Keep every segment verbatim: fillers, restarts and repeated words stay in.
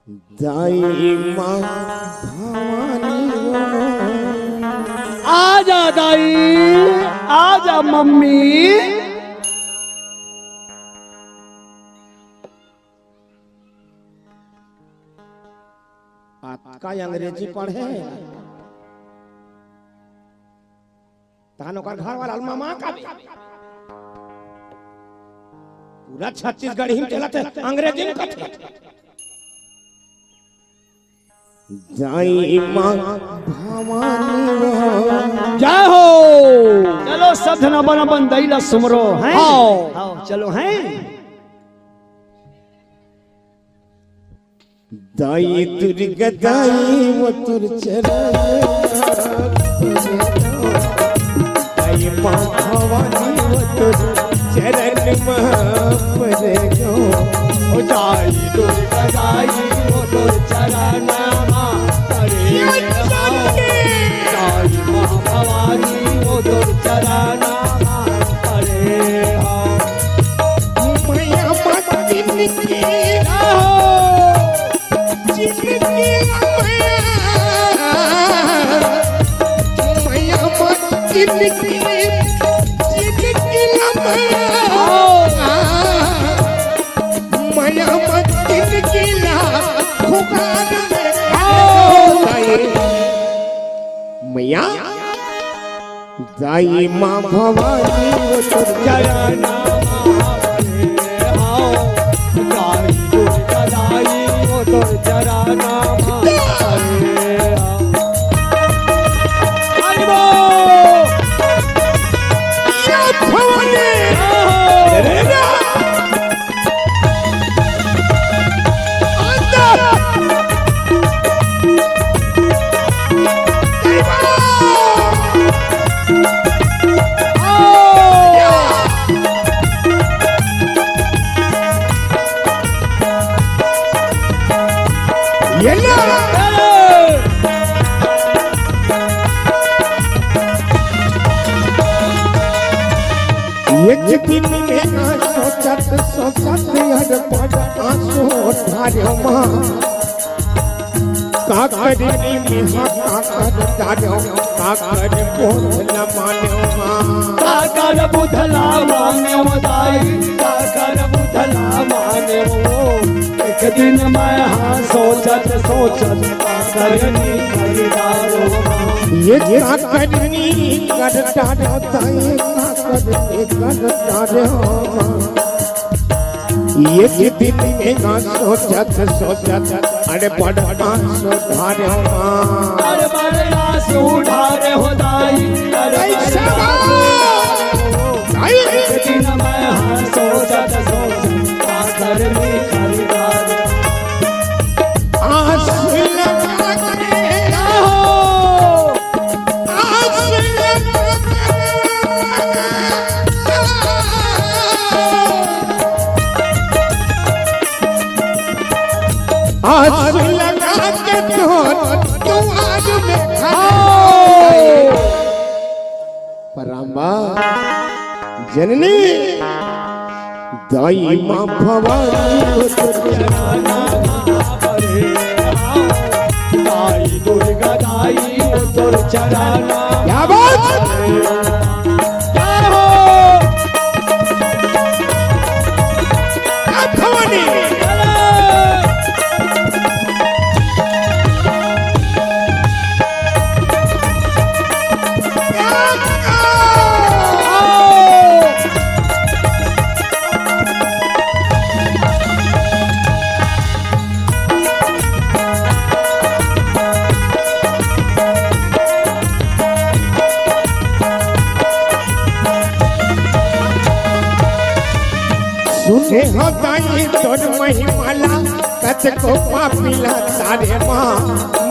दाई माँ भवानी हो। आजा दाई, आजा मम्मी। अतका अंग्रेजी पढ़े, तहन ओकर घर वाला मामा का भी। पूरा छत्तीसगढ़ी में चलत हे, अंग्रेजी में कथे। दाई माँ भवानी हो। जय हो। चलो सब जना बन बन दई ला सुमरो, हैं? हाँ। हाँ, चलो, हैं? दाई दुर्गा दाई वो तोर चरण, दाई माँ भवानी वो तोर चरण में पड़े गो। ओ दाई दुर्गा दाई वो तोर चरण में पड़े गो। दाई माँ भवानी वो तोर चरण में पड़े गो। मैया माँ की निकी रहो। जिनकी लम्हा, मैया मत जिनकी, जिनकी लम्हा, मैया मत जिनकी ला, पुकार में आओ। मैया दाई माँ भवानी वो तोर चरण में पड़े हौं। दाई दुर्गा दाई वो तोर चरण में पड़े हौं। हरि बोल। या भवानी। रे रा। एक दिन में ना सोचत सोचत यार बड़ आंसू ढारे माँ। का करनी में हाँ का कर डारो, का कर बोझ न माने माँ। का कर बोझ न माने दाई, का कर बोझ न माने। एक दिन मैं हाँ सोचत सोचत का करनी खरीदारो माँ। ये का करनी कर डारो दाई, का करनी कर डारो माँ। एक दिन में ना सोचत सोचत अरे बड़ आंसू ढारे माँ। अरे बड़ आंसू ढारे हो दाई, अरे बड़ आंसू। एक दिन मैं हाँ सोचत सोचत का करनी खरीदार। आंसू लगा के आहो। आंसू लगा के तोर दुआर में खड़े। परम्बा जननी दाई माँ भवानी वो तोर चरण। दाई दुर्गा दाई वो तोर चरण। क्या बात? जय हो। क्या भवानी? सुने हो दाई तोर महिमा ला, कतको पापी ला तारे माँ,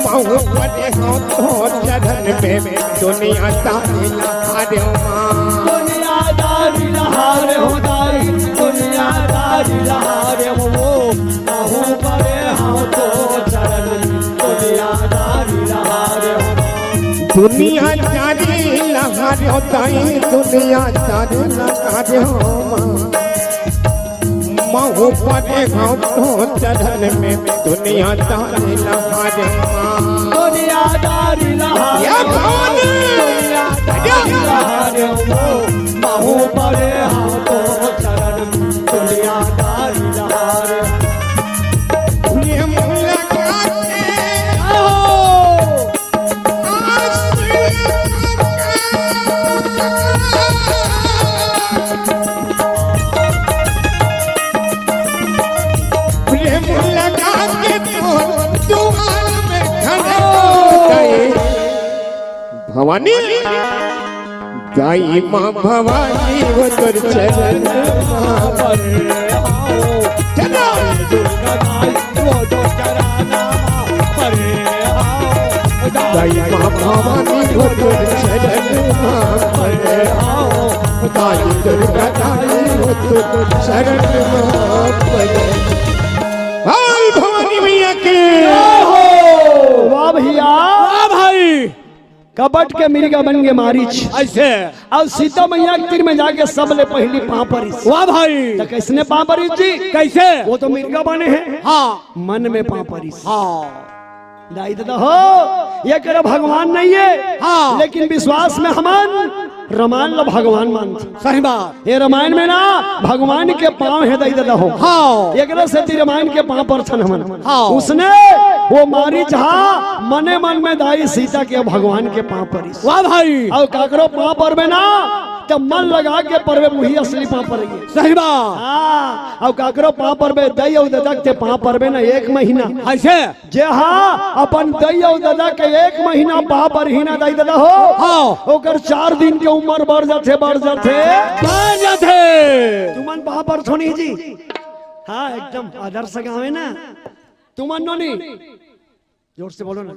महूँ पड़े हौं तोर चरण में, दुनिया दारी ला हारे माँ। दुनिया दारी ला हारे हो दाई, दुनिया दारी ला हारे हो, महूँ पड़े हौं तोर चरण में, दुनिया दारी ला हारे हो। दुनिया दारी ला हारे हो दाई, दुनिया दारी ला हारे हो माँ। महूँ पड़े हौं तोर चरण में दुनियादारी लहारे माँ। दुनियादारी लहारे या भवानी। दुनियादारी लहारे माँ। महू परे हाथों चरण में दुनियादारी लहारे। ये मुलाकात है। आओ। प्रेम लगा के तो दुआर में खड़े हो गए। भवानी, दाई माँ भवानी वो तोर चरण माँ पर। चलो। दुर्गा दाई वो तो चरण माँ पर। दाई माँ भवानी हो तो शरण माँ पड़े। दाई दुर्गा दाई हो तो शरण माँ पड़े। हाय भवानी मैया की। वाह भैया। वाह भाई। कपट के मिर्गा बन के मारीच। ऐसे। अउ सीता मैया के तीर में जाके सबले पहिली पाँव परिस। वाह भाई। त कइसने पाँव परिस जी? कइसे? वो तो मिर्गा बने हे। हाँ। मन में पाँव परिस। हाँ। दाई ददा हो, ये करा भगवान नहीं है, हाँ। लेकिन विश्वास में हमन रमायन ला भगवान मानथन। सही बात। ये रमायन में ना भगवान के पाँव हे दाई ददा हो। हाँ। एकरा सेती रमायन के पाँव परथन हमन। हाँ। उसने वो मारीच हा मने मन में दाई सीता के भगवान के पाँव परिस। वाह भाई। अउ काकरो पाँव परबे ना त मन लगा के परबे, वही असली पाँव परइया। सही बात। हाँ। अउ काकरो पाँव परबे, दाई अउ ददा के पाँव परबे ना एक महीना। ऐसे? जे हा अपन दाई अउ ददा के एक महीना पाँव परही ना दाई ददा हो, हाँ। ओकर चार दिन के उमर बढ़ जाथे, बढ़ जाथे। बढ़ जाथे। तुमन पाँव परथो नहीं जी? हाँ, एकदम आदर्श गाँव हे ना। तुमन नोनी, जोर से बोलो ना।